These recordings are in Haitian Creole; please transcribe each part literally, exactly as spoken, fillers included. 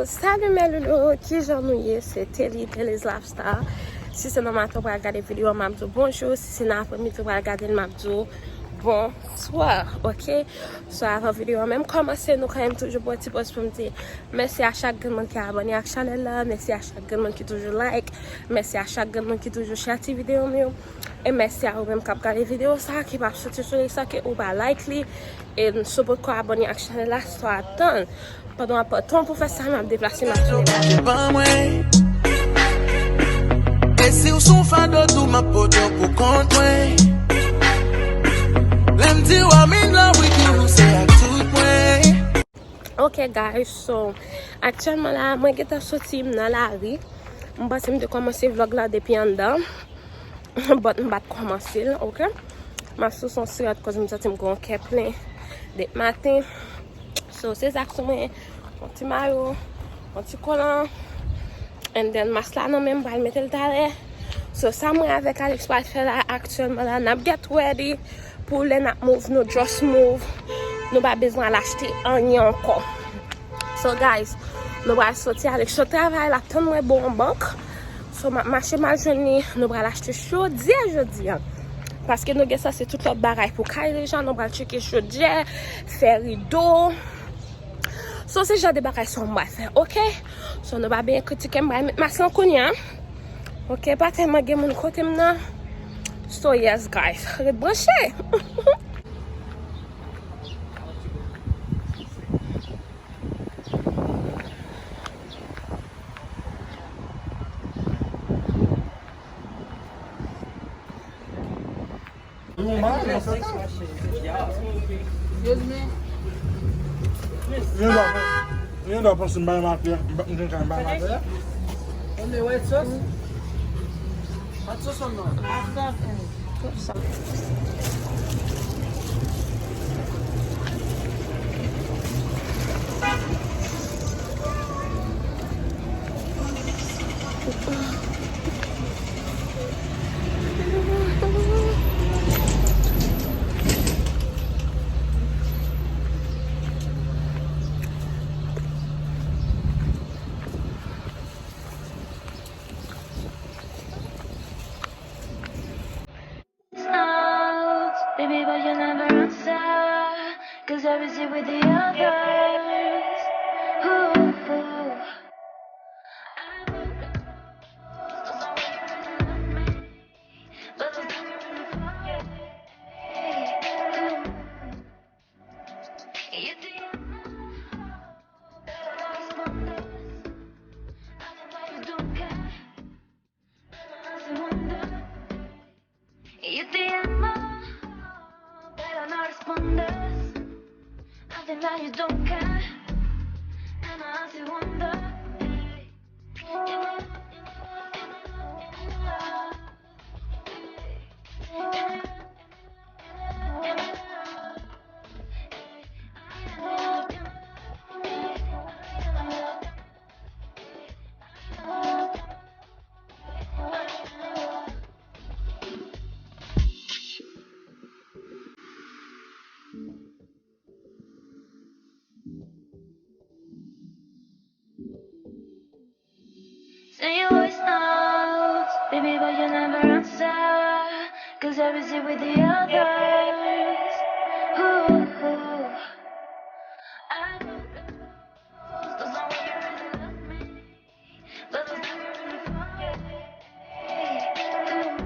Salut mes loulous, kijan nou ye? Se Telly, Telly's Lifestyle. Si se nan maten w pral gade videyo a, m ap di w bonjou. Si se nan apremidi w pral gade l, m ap di w bonswa, oke? So, avan videyo a menm kòmanse, nou kanmenm toujou pran ti pòz pou m di mèsi a chak grenn moun ki abòne ak chanèl la, mèsi a chak grenn moun ki toujou like, mèsi a chak grenn moun ki toujou share ti videyo m yo. E mèsi a ou menm k ap gade videyo sa, ki p ap soti sou li san ke ou pa like li. E si w potko abòne ak chanèl la, sa w ap tann? Pandan w ap pran tan w pou fè sa, m ap deplase, m ap tounen la. Se pa mwen. E si w sou fado tou, m ap pote w pou kont mwen. Lè m di w I'm in love with you, se ak tout mwen. Ok guys, so aktyèlman la, mwen gentan soti, m nan lari. M panse m te kòmanse vlòg la depi anndan. But m pa t kòmanse l, ok? M ap sou son sirèt koz m santi m gen yon kè plen depi maten. So, se sa k sou mwen, yon ti mayo, yon ti kolan. And then, mask la nan men m, m pral mete l talè. So, sa mwen avèk Alex pral fè la aktyèlman la, n ap get ready pou lè n ap move, nou just move. Nou pa bezwen al achte anyen ankò. So guys, nou pral soti, Alex sot travay, l ap tann mwen bò yon bank. So m ap mache m al jwenn li, nou pral achte chodyè jodi a. Paske nou gen sanse tout lòt bagay pou kay deja, nou pral tcheke chodyè, fè rido. So se jan de bagay sa m pral fè, ok? So nou pa byen kritike m, m pral met mask lan kounye a. Ok, pa tèlman gen moun kote m nan. So yes guys, ret branche. Excuse me. Yon dwa panse m bay matè, m pa m gen kay bay matè. On the white sauce? Hot sauce or not? Baby, but you never answer, 'cause you're busy with the others. Ooh, ooh. Yo te amo, pero no respondes. Al final you don't care. And I ask you wonder. Send your voice notes, baby, but you never answer. 'Cause you're busy with the others. Ooh, ooh. I know the rules, 'cause I'm where you really love me. But you never really find it. Ooh.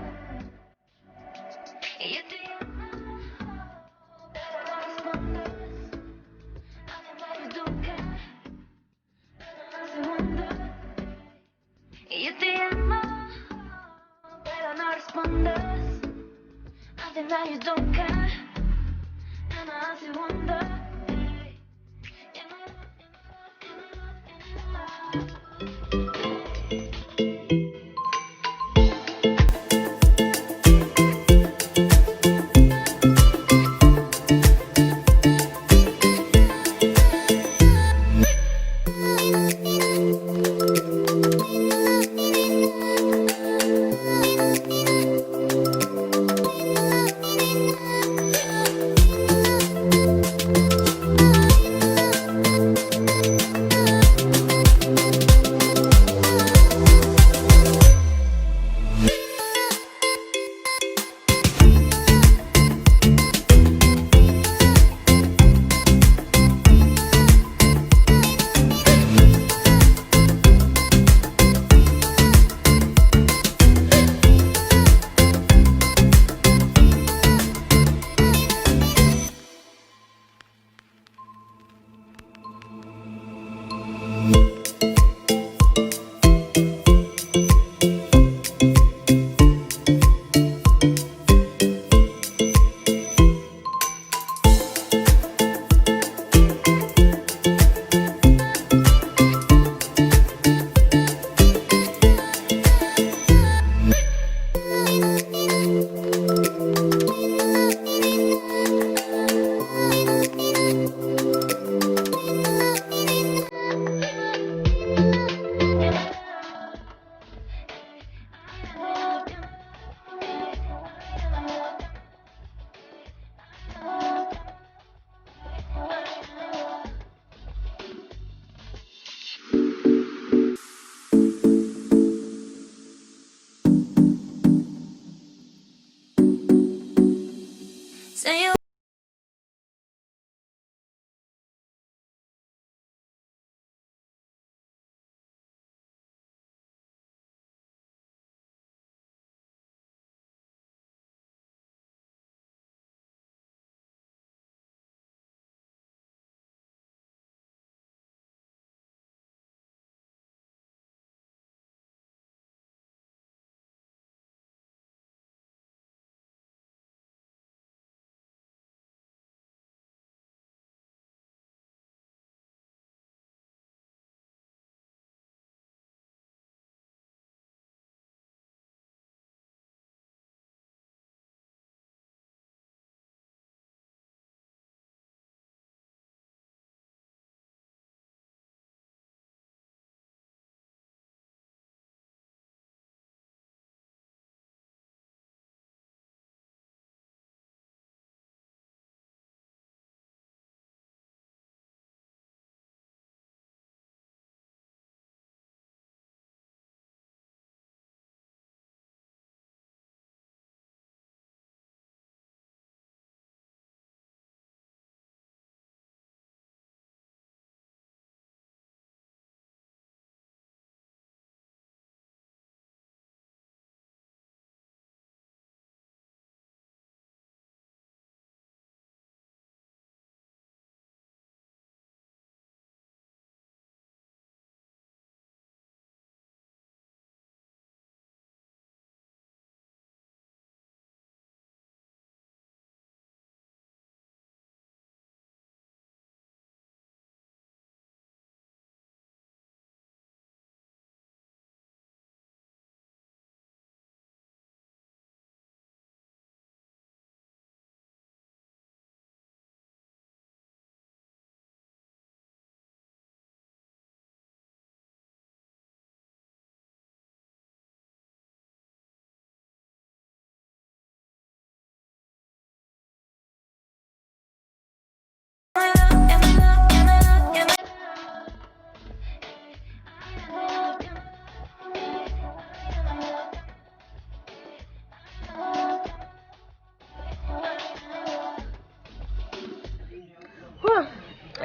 Yo te amo, pero no respondes. Al final you don't care. And I ask you wonder. Whew!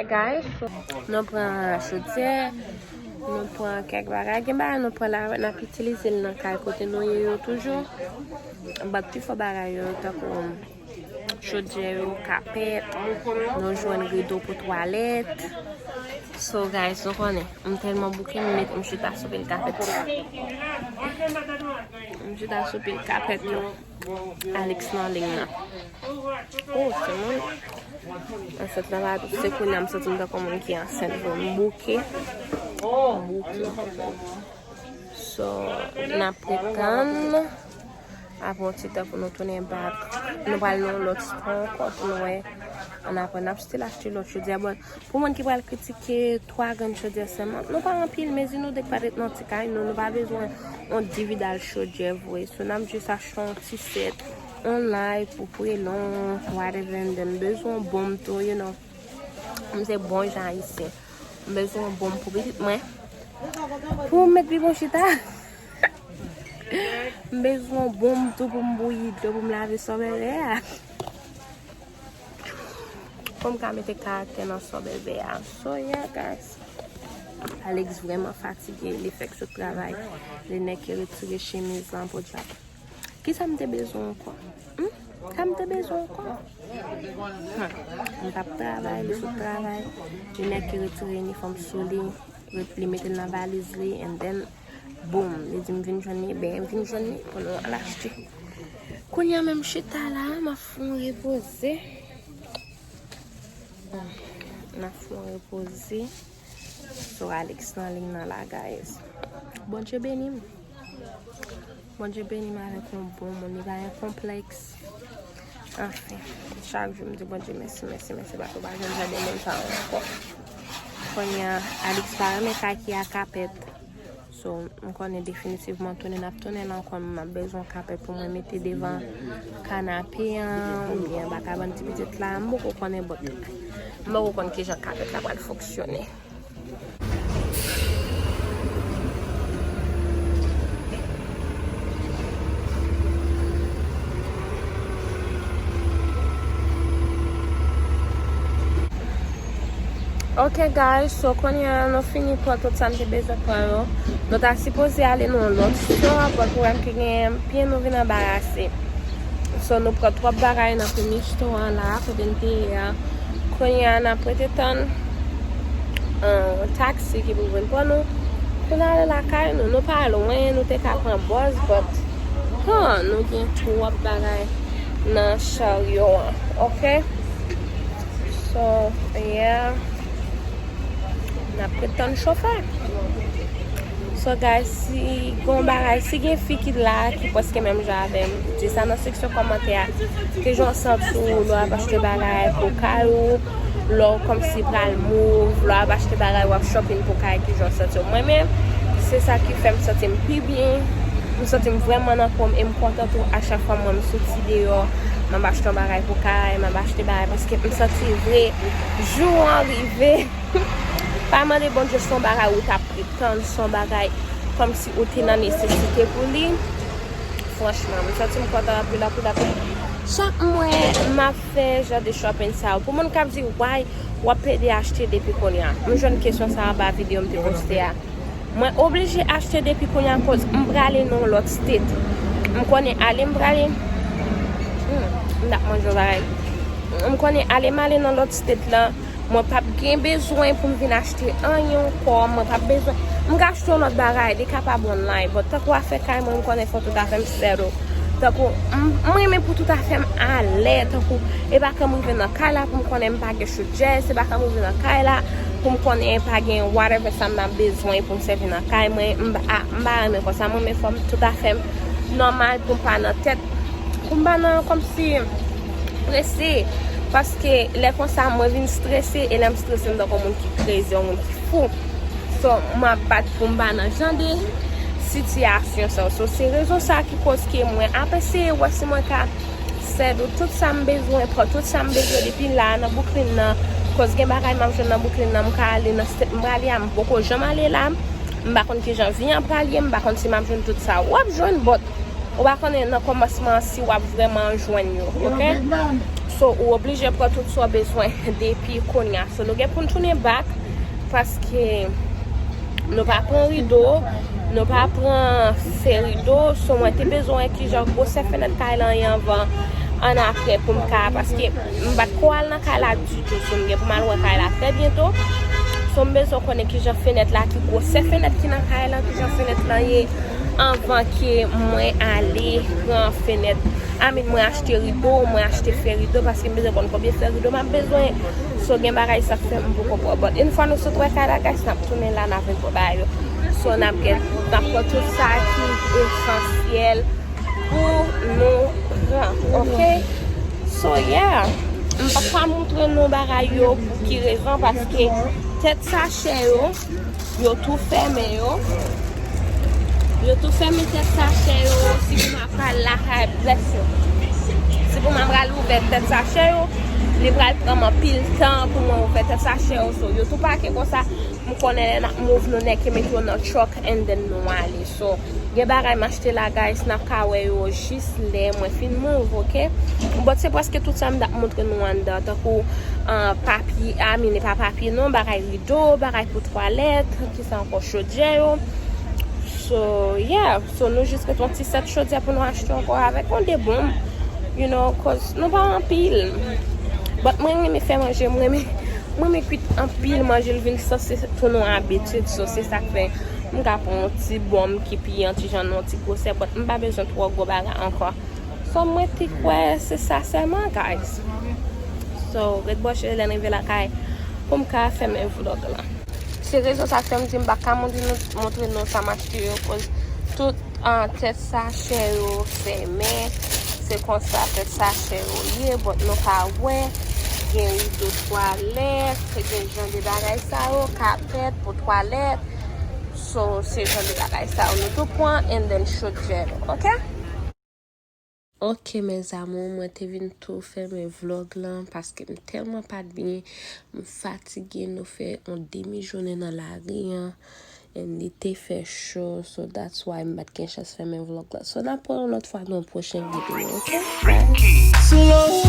Guys, nou pran chodyè, nou pran kèk bagay. Gen bagay nou pran la, n ap itilize l nan kay kote nou ye yo toujou. But pi fò bagay yo, tankou chodyè yo, kapèt, nou jwenn rido pou twalèt. So, guys, nou konnen, m tèlman bouke, m met, m chita sou pil kapèt. M chita sou pil kapèt yo. Alex nan liy nan. Oh, se moun. Ansent lan pa douse, kounye a m santi m tankou moun ki ansent vre. M bouke. M bouke. So, n ap ret tann. Apre yon ti tan pou nou tounen back. Nou pral nan yon lòt spot ankò pou nou wè. Annapre, n ap still achte lòt chodyè. But, pou moun ki pral kritike twa grenn chodyè sèlman, nou pa anpil, mezi nou de k pa t ret nan ti kay nou, nou pa bezwen yon dividal chodyè vre. So, n ap jis achte yon ti sèt, yon lay pou prelon, whatever, and then bezwen yon bonm tou, you know. M se bon jan ayisyen. M bezwen yon bonm pou pitit mwen. Pou m met pi bon chita. M bezwen yon bonm tou pou m bouyi dlo pou m lave sò bèbè a. Pou m ka mete karaktè nan sò bèbè a. So, yeah, guys. Alex vrèman fatige, li fèk sot travay. Li nèk ki retire chemiz lan podyab. Kisa m te bezwen ankò? Hmm? Sa m te bezwen ankò? Hmm. M t ap travay, li sot travay. Li nèk ki retire inifòm sou li. Li mete l nan valiz li, and then, boom, li di m vin jwenn li, ben, m vin jwenn li pou nou al achte. Kounye a menm chita la, m ap fè yon repoze. M ap fè yon repoze. So, Alex nan liy nan la, guys. Bondye beni m. Bondye beni m avèk yon bon moun. Li pa gen konplèks. Anfen, chak jou m di Bondye mèsi, mèsi, mèsi, paske w pa janm jan de moun sa yo ankò. Kounye a, Alex pa renmen kay ki a kapèt. So, m konnen definitivman tounen n ap tounen la ankò, m ap bezwen yon kapèt pou mwen mete devan kanape an, oubyen baka bann ti pitit la. M poko konnen, but m poko konn kijan kapèt la pral fonksyone. Ok, guys, so kounye a nou fini pran tout sa n te bezwen pran yo. Nou ta sipoze ale nan yon lòt store, but pwoblèm ki genyen, pye nou vin anbarase. So, nou pran twòp bagay nan premye store an la, kote n te ye a. Kounye a, n ap rete tann, euh, taksi ki pou vin pran nou pou n ale lakay nou. Nou pa lwen, nou te ka pran bus, but, huh, nou gen twòp bagay nan charyo an, ok? So, yeah. N ap ret tann chofè. So, guys, si gon bagay, si gen fi ki la, ki prèske menm jan avè m, di sa nan seksyon kòmantè a. Kijan w santi w lè w ap achte bagay pou kay ou, lè w kòmsi pral move, lè w ap achte bagay, w ap shopping pou kay, kijan w santi w? Mwen menm, se sa ki fè m santi m pi byen. M santi m vrèman nan fòm e m kontan tou a chak fwa m wè m soti deyò, m ap achte yon bagay pou kay, m ap achte bagay, paske m santi vre, jou an rive. Pa mande Bondye se yon bagay ou t ap tann, se yon bagay kòmsi ou te nan nesesite pou li. Franchman, m santi m kontan anpil, anpil, anpil. Chak m wè m ap fè jan de shopping sa yo. Pou moun k ap di, "Why w ap plede achte depi kounye a?" M jwenn kesyon sa a anba videyo m te poste a. Mwen oblije achte depi kounye a koz m prale nan yon lòt state. M konnen ale m prale. Hmm, m t ap manje yon bagay. M konnen ale m ale nan lòt state la. Mwen p ap gen bezwen pou m vin achte anyen ankò, mwen p ap bezwen. M ka achte yon lòt bagay, li kapab online, but tankou afè kay mwen, m konnen fò tout afè m settle. Tankou, m, m renmen pou tout afè m alè, tankou, e pa kan m rive nan kay la pou m konnen m pa gen chodyè, se pa kan m rive nan kay la pou m konnen pa gen whatever sa m ap bezwen pou m sèvi nan kay mwen, m pa, m pa renmen konsa, mwen renmen fò m tout afè m nòmal pou m pa nan tèt, pou m pa nan kòmsi prese, paske lè konsa mwen vin strese, e lè m strese m tankou yon moun ki crazy, yon moun ki fou. So, m ap bat pou m pa nan jan de sitiyasyon sa. So, se rezon sa ki koz ke mwen ap eseye wè si mwen ka sèvi tout sa m bezwen, pran tout sa m bezwen depi la nan Brooklyn nan. Koz gen bagay m ap jwenn nan Brooklyn nan, m ka ale nan state m prale a, m poko janm ale la. M pa konn kijan vi an pral ye, m pa konn si m ap jwenn tout sa w ap jwenn, but ou pa konnen nan kòmansman an si w ap vrèman jwenn yo, ok? So, ou oblije pran tout sa w bezwen depi kounye a. So, nou gen pou n tounen back, paske nou pa pran rido, nou pa pran fè rido. So, mwen te bezwen wè kijan gwosè fenèt kay lan ye anvan, annapre pou m ka, paske m pa t ko al nan kay la ditou. So, m gen pou m al wè kay la trè byento. So, m bezwen konnen kijan fenèt la, ki gwosè fenèt ki nan kay lan, kijan fenèt lan ye, anvan ke mwen ale pran fenèt. I mean, mwen achte rido, mwen achte fè rido, paske m bezwen konn konbyen fè rido m ap bezwen. So, gen bagay sa k fè m poko pran. But, yon fwa nou sot wè kay la, guys, n ap tounen la, n ap vin pran bagay yo. So, n ap gen, n ap pran tout sa ki esansyèl pou nou pran, ok? So, yeah. M p ap ka montre nou bagay yo pou ki rezon, paske tèt sachè yo, yo tou fèmen yo. Yo tou fèmen tèt sachè yo. Si pou m ap pral lakay, bless you. Si pou m ap pral ouvè tèt sachè yo, li pral pran m anpil tan pou mwen ouvè tèt sachè yo. So, yo tou pake konsa. M konnen lè n ap move, nou nèk e mete yo nan truck and then nou ale. So, gen bagay m achte la, guys, n ap ka wè yo jis lè mwen fin move, ok? But se prèske tout sa m t ap montre nou anndan, tankou, ah, papye, I mean, e pa papye non, bagay rido, bagay pou twalèt, kisa ankò, chodyè yo. So, yeah. So, nou jis ret yon ti sèt chodyè pou nou achte ankò avèk yon de bonm, you know, cause nou pa anpil. But mwen renmen fè manje, mwen renmen Mwen renmen kwit anpil manje, l vin sanse tounen yon abitid, so se sa k fè m ka pran yon ti bòm ki piye yon ti jan nan yon ti gwosè, but m pa bezwen twò gwo bagay ankò. So mwen te kwè se sa sèlman, guys. So ret branche lè n rive lakay pou m ka fèmen vlog la. Se rezon sa k fè m di m pa ka montre nou, montre nou sa m achte yo, koz tout an tèt sachè yo fèmen. Se konsa tèt sachè yo ye, but nou ka wè gen rido twalèt, gen jan de bagay sa yo, kapèt pou twalèt. So se jan de bagay sa yo nou tou pran, and then chodyè nou, ok? Ok mes amours, mwen te vin tou fèmen vlog lan paske m tèlman pa t byen, m fatige, nou fè yon demi jounen nan lari an, and li te fè cho, so that's why m pa t gen chans fèmen vlog lan. So n ap wè yon lòt fwa nan yon pwochen videyo, ok? Bye.